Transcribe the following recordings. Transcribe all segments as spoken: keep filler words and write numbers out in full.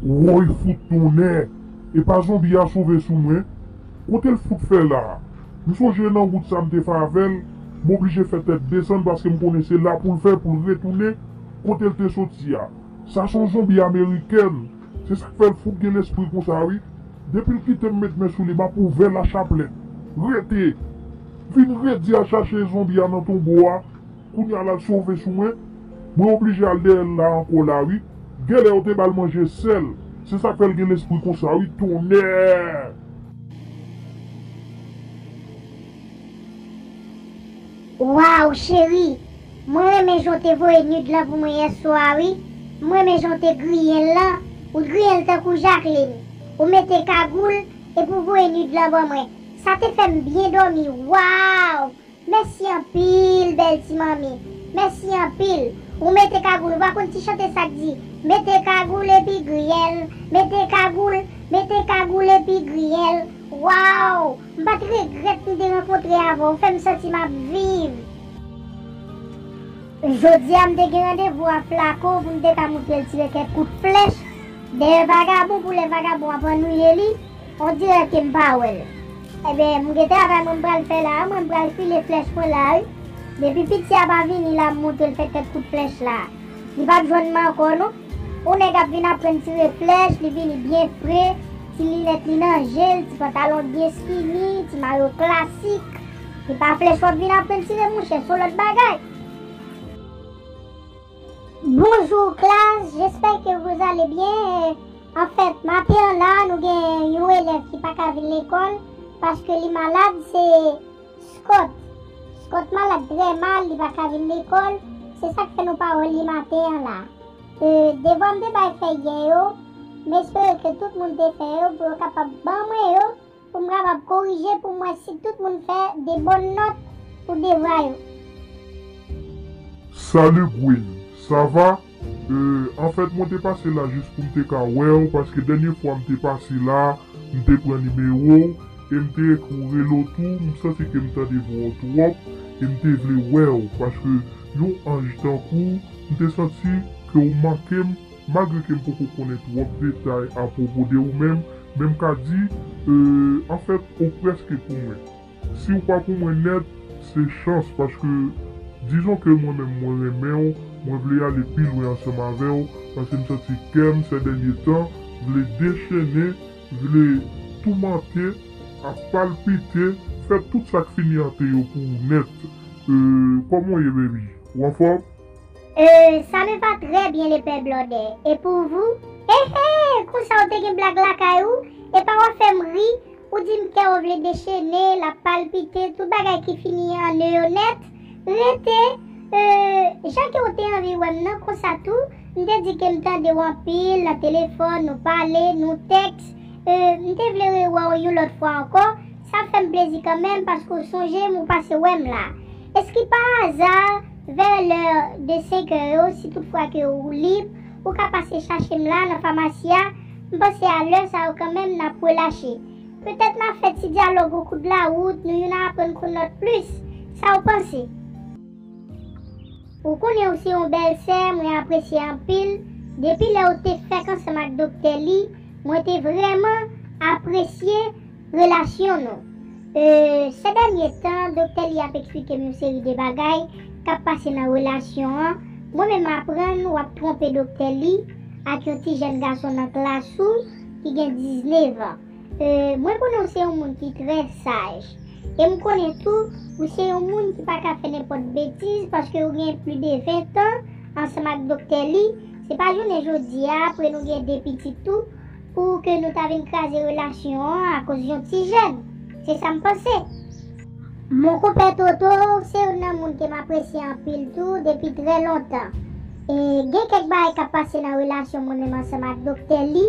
Woy fout tonnè! Epa zonbi a sove sou mwen. Kote l fout fè la? M sonje nan wout sa m te fè avè l, m oblije fè tèt desann paske m konnen se la pou l fè pou l retounen kote l te soti a. Sa se yon zonbi amerikèn. Se sa k fè l fout gen lespri konsa wi. Depi l kite m met men sou li, m ap ouvè lachaplèt. Rete! Vin redi al chache zonbi a nan tonbo a. Kounye a l al sove sou mwen. Mwen oblije al dèyè l la ankò la wi. Genlè yo te ba l manje sèl. Se sa k fè l gen lespri konsa wi. Tonnè! Waw, cheri! Mwen renmen jan w te voye nud lan pou mwen yèswa wi. Mwen renmen jan w te griyen l lan. Ou t griyen l tankou Jacqueline. Ou mete kagoul epi w voye nud lan ban mwen. Sa te fè m byen dòmi. Waw! Mèsi anpil, bèl ti manmi. Mèsi anpil. Ou mete kagoul, ou pa konn ti chante sa k di, mete kagoul epi griyen l, mete kagoul, mete kagoul epi griyen l. Waw! M pa t regrèt m te rankontre avè w, ou fè m santi m ap viv. Jodi a m te gen randevou a Flaco pou m te ka montre l tire kèk kout flèch dèyè vagabon pou lè vagabon ap annwiye li, on dirè ke m pa wè l. Ebyen, m gen travay mwen m pral fè la a, mwen m pral file flèch mwen la wi. Depi piti a pa vini la m montre l fè kèk kout flèch la. Li p ap jwenn m ankò non. On nèg ap vin aprann tire flèch, li vini byen fre, ti linèt li nan je l, ti pantalon byen skinny, ti mayo klasik. Se pa flèch w ap vin aprann tire monchè, se yon lòt bagay. Bonjour classe, j'espère que vous allez bien. Anfèt, maten an la, nou gen yon elèv ki pa ka vin lekòl paske li malad, se Scott. Scott malad trè mal, li pa ka vin lekòl. Se sa k fè nou pa wè li maten an la. E, devwa m te bay fè yè yo, m espere ke tout moun te fè yo pou yo kapab ban mwen yo, pou m kapab korije pou m wè si tout moun fè de bòn nòt pou devwa yo. Salut Gwyn, sa va? Euh, anfèt, mwen te pase la jis pou m te ka wè w, paske dènye fwa m te pase la, m te pran nimewo w, e m te ekri w rele w tou, m santi ke m tande vwa w twòp, e m te vle wè w, paske yon anj tankou w, m te santi ke w manke m, malgre ke m poko konnen twòp detay apwopo de ou menm, men m ka di, euh, anfèt, ou prèske pou mwen. Si w pa pou mwen nèt, se chans, paske dizon ke mwen menm mwen renmen w, mwen vle ale pi lwen ansanm avè w, paske m santi kè m sè dènye tan vle dechennen, vle toumante, ap palpite, fè tout sa k fini ante yo pou ou nèt. Euh, kòman w ye, baby? Ou anfòm? Euh, ça me va très bien, le père Blondet. Et pour vous? Hé hé, konsa w te gen blag lakay ou? Epa w ap fè m ri, ou di m kè w vle dechene, l ap palpite, tout bagay ki fini an e yo nèt. Rete, euh, jan ke w te anvi wè m nan konsa tou, m te di ke m tande w anpil nan telefòn, nou pale, nou tèks, euh, m te vle rewè w yon lòt fwa ankò, sa fè m plezi kanmenm paske w sonje m, ou pase wè m la. Eski pa aza, vè lè de senk è yo, si toutfwa ke ou lib, ou ka pase chache m la nan famasi a, m panse a lè sa yo kanmenm n ap relache. Petèt n a fè ti dyalòg okou de la wout, nou youn a aprann konn lòt plis. Sa w panse? Ou konnen ou se yon bèl sè, mwen apresye anpil. Depi lè ou te fèk ansanm ak Doktè Li, mwen te vrèman apresye relasyon nou. E, sè dènye tan, Doktè Li ap eksplike m yon seri de bagay k ap pase nan relasyon an. Mwen menm aprann w ap twonpe Doktè Li ak yon ti jèn gason nan klas ou ki gen diznèf an. E, mwen konnen w se yon moun ki trè saj. E m konnen tou, ou se yon moun ki pa ka fè nenpòt betiz paske ou gen plis de ven tan ansanm ak Doktè Li. Se pa jounen jodi a, apre nou gen de pitit tou, pou ke nou ta vin kraze relasyon an akoz yon ti jèn. Se sa m panse. Mon konpè Toto, se youn nan moun ke m apresye anpil tou depi trè lontan. E gen kèk bagay k ap pase nan relasyon mwen menm ansanm ak Doktè Li,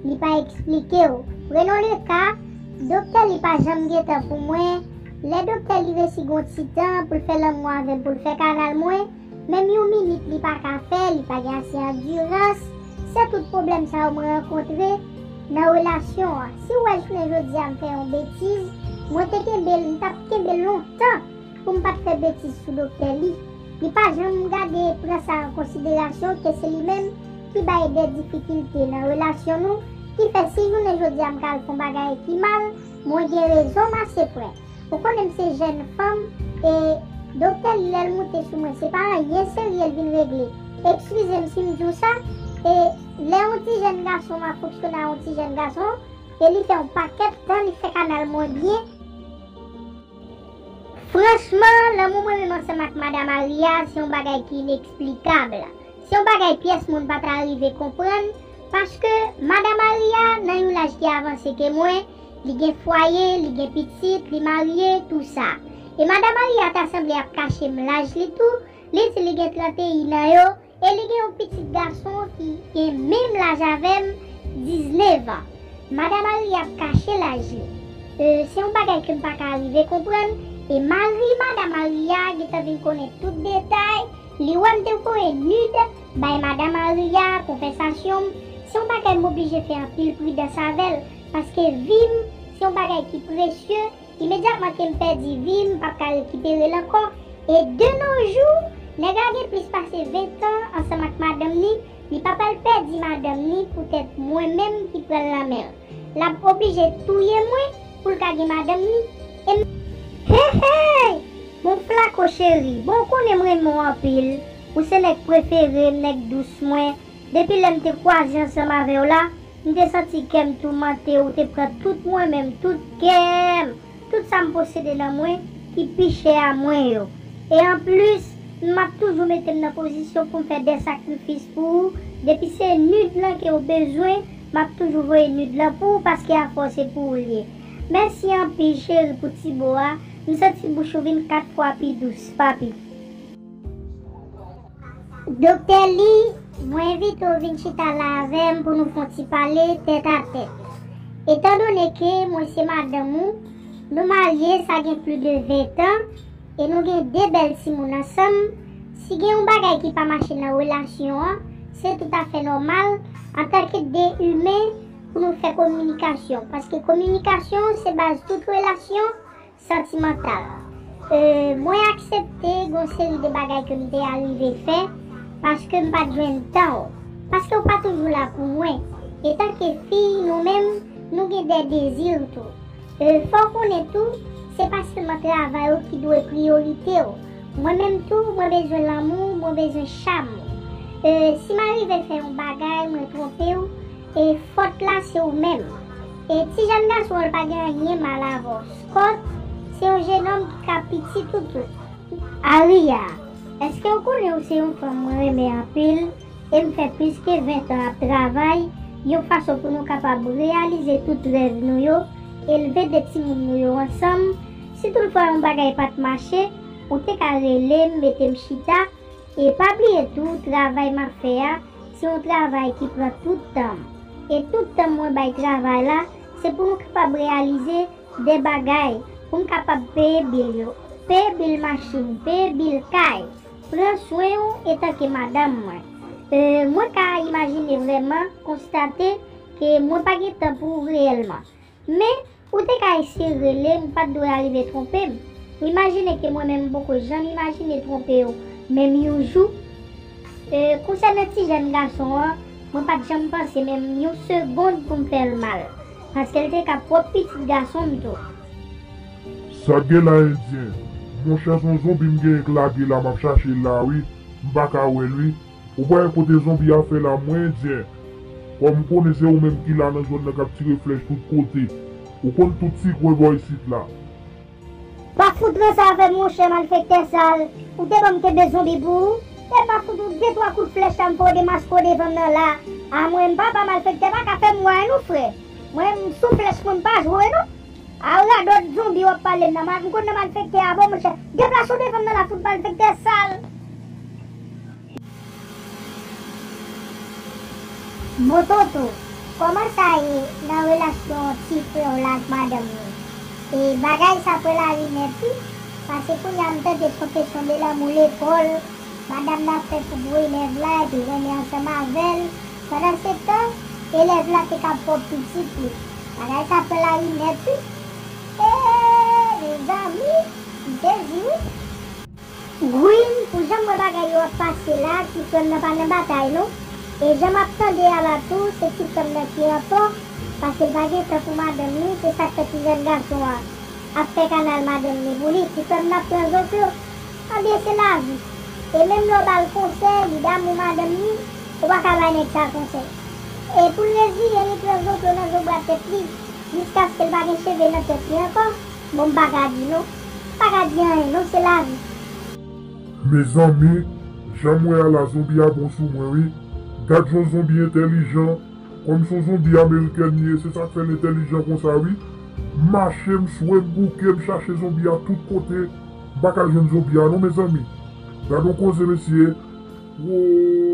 li pa eksplike w. Prenons le cas, Doktè Li pa janm gen tan pou mwen. Lè Doktè Li resi gon ti tan pou l fè lanmou avè m, pou l fè kanal mwen, menm yon minit li pa ka fè, li pa gen ase andirans. Se tout pwoblèm sa yo mwen rankontre nan relasyon an. Si w wè jounen jodi a m fè yon betiz, mwen te kenbe l, m t ap kenbe l lontan pou m pa t fè betiz sou Doktè Li. Li pa janm gade, pran sa an konsiderasyon ke se li menm ki bay de difikilte nan relasyon nou, ki fè si jounen jodi a m ka al fè yon bagay ki mal, mwen gen rezon m ase prè. Ou konnen m se jèn fanm, e doktè li lè l moute sou mwen, se pa anyen serye l vin regle. Eskize m si m di w sa, e lè yon ti jèn gason ap fonksyone a yon ti jèn gason, e li fè yon pakèt tan li fè kanal mwen byen. Franchman, lanmou mwen menm ansanm ak Madan Maria se yon bagay ki ineksplikab. Se yon bagay pyès moun pa ta rive konprann, paske Madan Maria nan yon laj ki avanse ke mwen, li gen fwaye, li gen pitit, li marye, tou sa. E Madan Maria ta sanble ap kache m laj li tou, li di li gen tranteyen an yo, e li gen yon pitit gason ki gen menm laj avè m, diznèf an. Madan Maria ap kache laj li. E, se yon bagay ke m pa ka rive konprann. E mari Madan Maria gentan vin konnen tout detay. Li wè m te voye nud bay Madan Maria, konvèsasyon m. Se yon bagay m oblije fè anpil pridans avè l, paske vi m se yon bagay ki presye. Imedyatman ke m pèdi vi m, m p ap ka rekipere l ankò. E de nos jours, nèg la gen plis pase ven tan ansanm ak madanm ni, li p ap al pèdi madanm ni poutèt mwen menm ki pran l nan men l. L ap oblije touye mwen pou l ka gen madanm ni. E m, hey, hey! Bon, Flako cheri, bon, ou konnen m renmen w anpil. Ou se nèg prefere m, nèg dous mwen. Depi lè m te kwaze ansanm avè w la, m te santi kè m toumante, ou te pran tout mwen menm, tout kè m, tout sa m posede nan mwen, ki pi chè a mwen yo. E anplis, m ap toujou mete m nan pozisyon pou m fè de sakrifis pou ou. Depi se nud lan ke w bezwen, m ap toujou voye nud lan pou ou, paske afè w se pou ou l ye. Mèsi anpil, cheri, pou ti bo a. M santi bouch ou vin kat fwa pi dous, papi. Doktè Li, mwen envite w vin chita la avè m pou nou fè yon ti pale tètatèt. Etandone ke mwen se madanm ou, nou marye sa gen plis de ven tan, e nou gen de bèl timoun ansanm, si gen yon bagay ki pa mache nan relasyon an, se toutafè nòmal, antanke de imen, pou nou fè kominikasyon. Paske kominikasyon se baz tout relasyon santimantal. E, mwen aksepte gon seri de bagay ke m te arive fè paske m pa t jwenn tan w. Paske w pa toujou la pou mwen. Etanke fi, nou menm, nou gen de dezi tou. E, fò w konnen tou, se pa sèlman travay ou ki dwe priyorite w. Mwen menm tou, mwen bezwen lanmou, mwen bezwen cham ou. E, si m arive fè yon bagay, mwen twonpe w, e fòt la se ou menm. E ti jèn gason an pa gen anyen mal avè w. Scott se yon jenòm ki ka pitit ou tou. Aria, èske w konnen ou se yon fanm mwen renmen anpil, e m fè plis ke ven tan ap travay yon fason pou nou kapab reyalize tout rèv nou yo, elve de timoun nou yo ansanm? Si toutfwa yon bagay pa t mache, ou te ka rele m, mete m chita, e pa bliye tou, travay m ap fè a, se yon travay ki pran tout tan m. E tout tan mwen bay travay la, se pou nou kapab reyalize de bagay, pou m kapab peye bil yo, peye bil machin, peye bil kay, pran swen w etanke madanm mwen. E, mwen ka imajine vrèman, konstate ke mwen pa gen tan pou ou reyèlman. Men, ou te ka eseye rele m, ou pa t dwe arive twonpe m. Ou imajine ke mwen menm m poko janm imajine twonpe w, menm yon jou. E, konsènan ti jèn gason an, mwen pa t janm panse menm yon segonn pou m fè l mal, paske l te ka pwòp pitit gason m tou. Sa k gen la, Endyen? Monchè, se yon zonbi m genyen k lage la, m ap chache l la, wi. M pa ka wè l, wi. Ou pa wè kote zonbi a fè la, mwen, Endyen? Kòm m konnen se ou menm ki la nan zòn nan k ap tire flèch tout kote. Ou konn tout ti kwen bò isit la. Pa fout ranse avè m, monchè malfektè sal. Ou te ban m kenbe zonbi pou ou. E pa fout ou de twa kout flèch la m fè w demaske w devan m nan la. A mwen, m pa pa malfektè pa ka fè m wè non, frè. Mwen, m sou flèch mwen, m pa jwe non. A radòt zonbi w ap pale m nan, m konn nan malfektè a bon, monchè. Deplase w devan m nan la, fout malfektè sal. Bon, Toto, kòman sa ye nan relasyon ti frè w la ak madanm li? E bagay sa pran lari nèt, wi. Paske kounye a m tande son kesyon de lanmou lekòl, madanm nan ap fè pou gwo elèv la, epi renmen ansanm avè l. Pandansetan, elèv la te ka pwòp pitit li. Bagay sa pran lari nèt, wi. E, mezanmi, m sezi, wi. Gwin, pou jan m wè bagay yo ap pase la, ti frè m nan pa nan batay non. E jan m ap tande a la tou, se ti frè m nan ki an tò, paske l pa gen tan pou madanm li, se sa k fè ti jèn gason an ap fè kanal madanm li pou li. Ti frè m nan ap pran zoklo. Anben, se lavi. E menm lè w ba l konsèy, li damou madanm li, ou pa ka bay nèg sa konsèy. E pou l rezire, li pran zoklo nan zobwa tèt li, jiskaske l pa gen cheve nan tèt li ankò. Bon, m pa ka di non. M pa ka di anyen non, se lavi. Mezanmi, jan m wè a la, zonbi a bon sou mwen wi. Gad jan zonbi entèlijan. Kòm se yon zonbi amerikèn li ye, se sa k fè l entèlijan konsa wi. M mache, m swe, m bouke, m chache zonbi a tout kote. M pa ka jwenn zonbi a non, mezanmi. Gad yon koze, mesye. Woy!